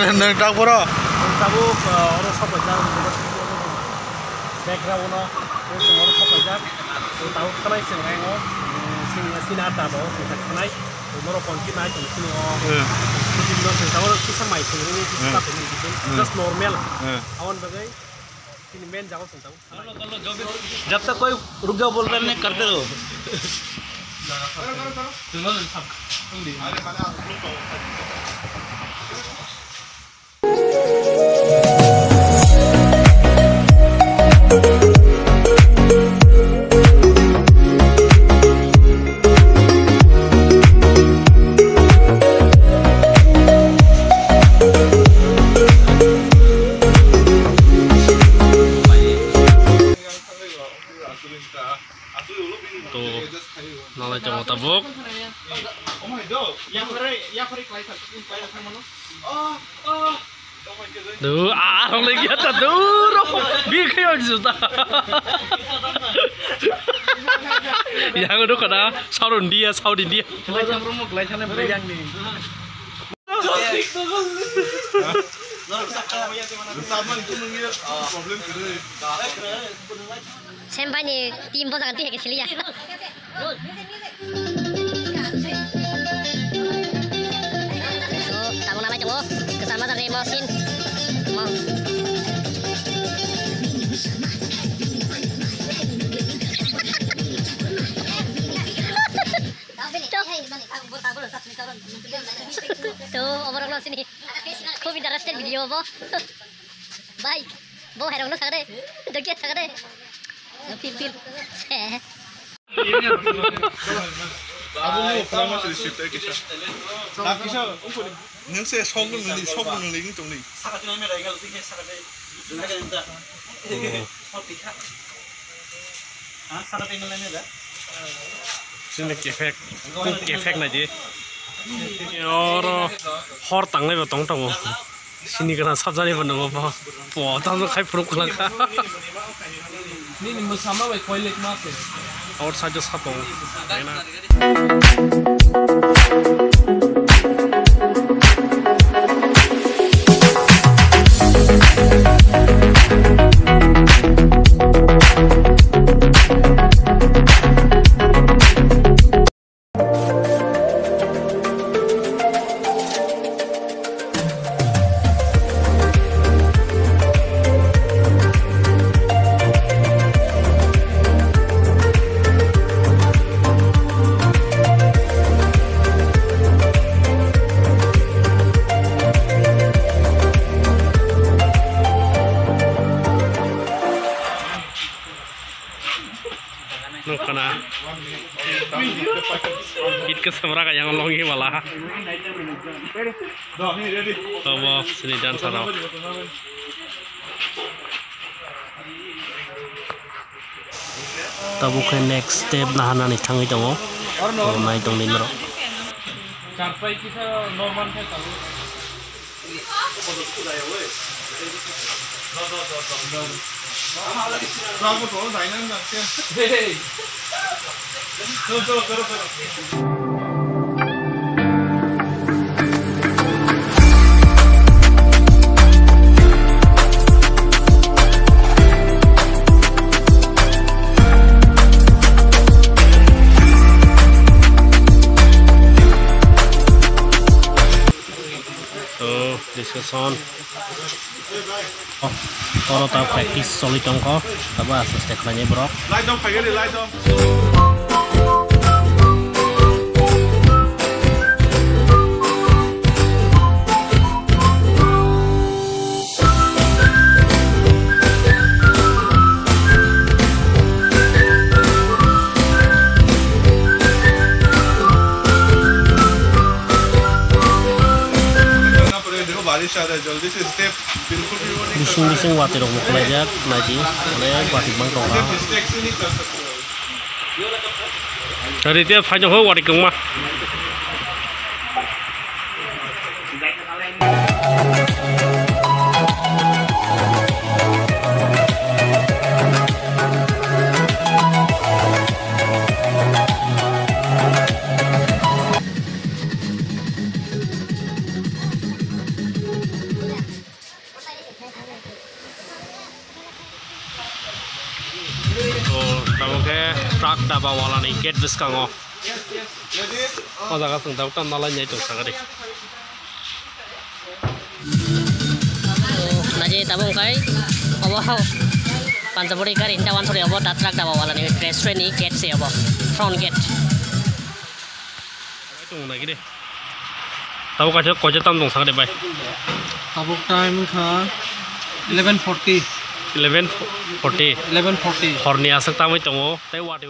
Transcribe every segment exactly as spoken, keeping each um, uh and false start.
Nwng tak boro? Nwng tabuk, ah, oro sok paijak, background o, o chwng oro sok paijak. O tabuk khlai chwng rang o, chwng sini ata do, chwng tak khlai. O norok kon ki nai tong sini o. Hmm. Shooting no chwng tabuk kisa mai chwng rini, kisa Hmm. ta phaimani, Hmm. just normal. Hmm. Aboni bagwi chini main jaga o chwng tabuk. जब तक कोई रुक जाओ बोल रहे नहीं, करते रहो। To, nalai tongo tabuk. Du, ah, rong lagi atas du, rong. Bi kaya juta. Yang udah kena South India, South India. Yang ni. Sem bai ni team bo jaga twi hai khe siliya. So, tabuk nalai tongo. Kwchar majak ni mo scene. Mo. To, oborok no sini. Khub interesting video bo. Bai, bo hai rok no sakade. Dokia sakade. Pil, pil. Se. Abo mo khulangma se sip tai kisa. Nang se song nang ni, song nang ni tong ni. Sini kefek, kefek nai di. Oro hor tanglai bo tong tongo. Sini gana sabjani bo nongo bo. Po, tamo khai phuru khulangkha. Nini mwsama bai koi lekma se. Outside o sapo. Nukana. Itka samra ka yang longi wala. Obo sini dancer rok. Tabuk khe next step naharnani thangwi tongo. O nai tongdi norok. To discussion. Oro ta practice choli tongkho, abo aste aste khlainai borok. Bising bising watwi rok bo khlaijak, naidi onek watwi bang tongkha. Rite phaino ho watwi kwngma. Gate bwskango. O jaga chwng tabuk tam nalai nai tong sakari. Naji tabuk kai obo Panchaburi gari hinta wansuri obo Datrak Daba wala ni restaurant ni gate se obo, front gate. Tong nai gide. Tabuk kaisa koita tam tong sakde bai. Tabuk time kha eleven forty. Eleven forty. Eleven forty. Horni aswk tamwi tongo tei wati.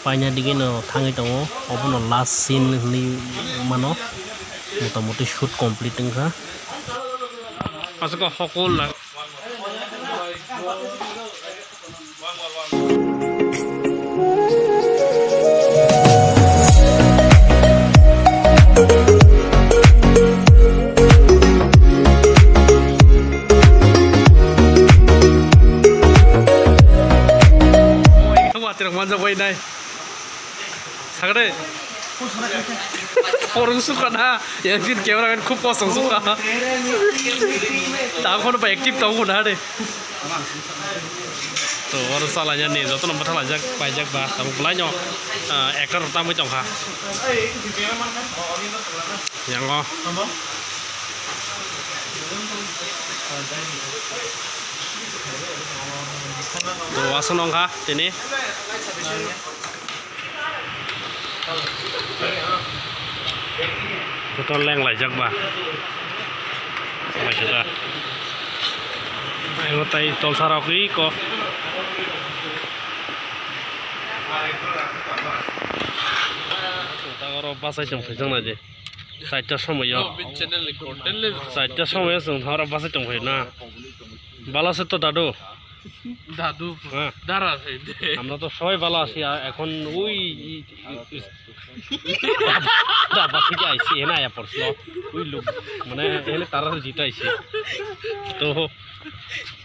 Paina digino thangwi tongo, obono last scene hinwi mano, motamoti shoot complete wngkha. Aswk hokol na. Watirok manjak bai nai. Sagre. Orang suka na, yang fin camera man khub kosong suka. Tang kono ba active tang kono hade. To, oro salaijak ni, jotono bwtha laijak, paijak ba, tabuk bwlaino, ah, actor rok tamwi tongkha. Yango. To, aswk nongkha tini. Total leng laijak ba. Laijak ba. Ayo tai tolsa rok iko. Oro bachai tong phaijak na je. Chaita somoyo. Chaita somoyo chwng thang oro bachai tong phai na. Bala se to dadu. দাদু, হ্যাঁ। দাঁড়া, এই দে। আমরা তো সবাই ভালো আছি, আর এখন ওই ই, ই, ই, দাবা থেকে আইছি, এনে আয়া পড়ছিল। ওই লোক, মানে, এনে তারা জিতে আইছে। তো,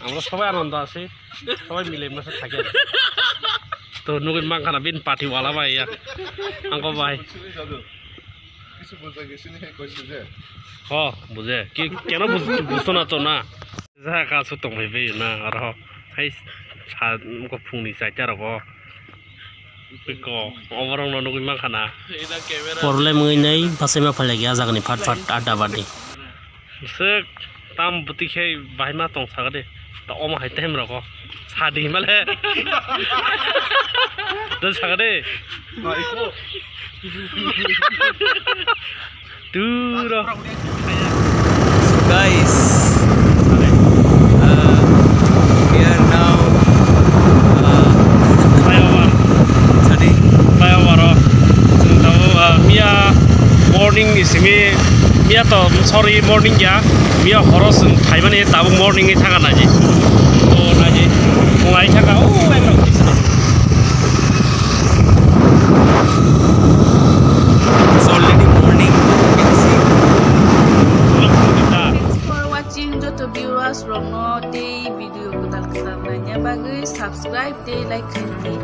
আমরা সবাই আনন্দ আছি, সবাই মিলে মিশে থাকি আর কি। তো, নগদ মাংখানা বিন পার্টি ওয়ালা ভাই, ইয়া। আঙ্কো ভাই। কিছু বুঝা গেছে নি, কইছে যে? হ, বুঝে। কি, কেন বুঝ-, বুঝতো না তো না? Jaka aswk tongphai bai na aro hai sa phungni chaita rogo. Biko oborok no nugwi mankha na. Problem wngwi nai basaima phailaiya jagani phat phat adda badi. Swk tam bwtwi khe bahai ma tong sakha de. Ta omo hai time rogo. Sadi himale. Dan sakha de. Turo. So guys, uh, we are now, uh, Flyover. Sorry. Flyover o. Chwng tabuk, uh, miya morning ni simi, miya to, sorry, morning ya. Miya horo chwng phaimani tabuk morning ni thaka naji. O naji. Phung ai thaka, o, ekdom. It's already morning, you can see. Thanks for watching, joto viewers rokno tei video kwtal kwtal naina bagwi subscribe tei like khaidi.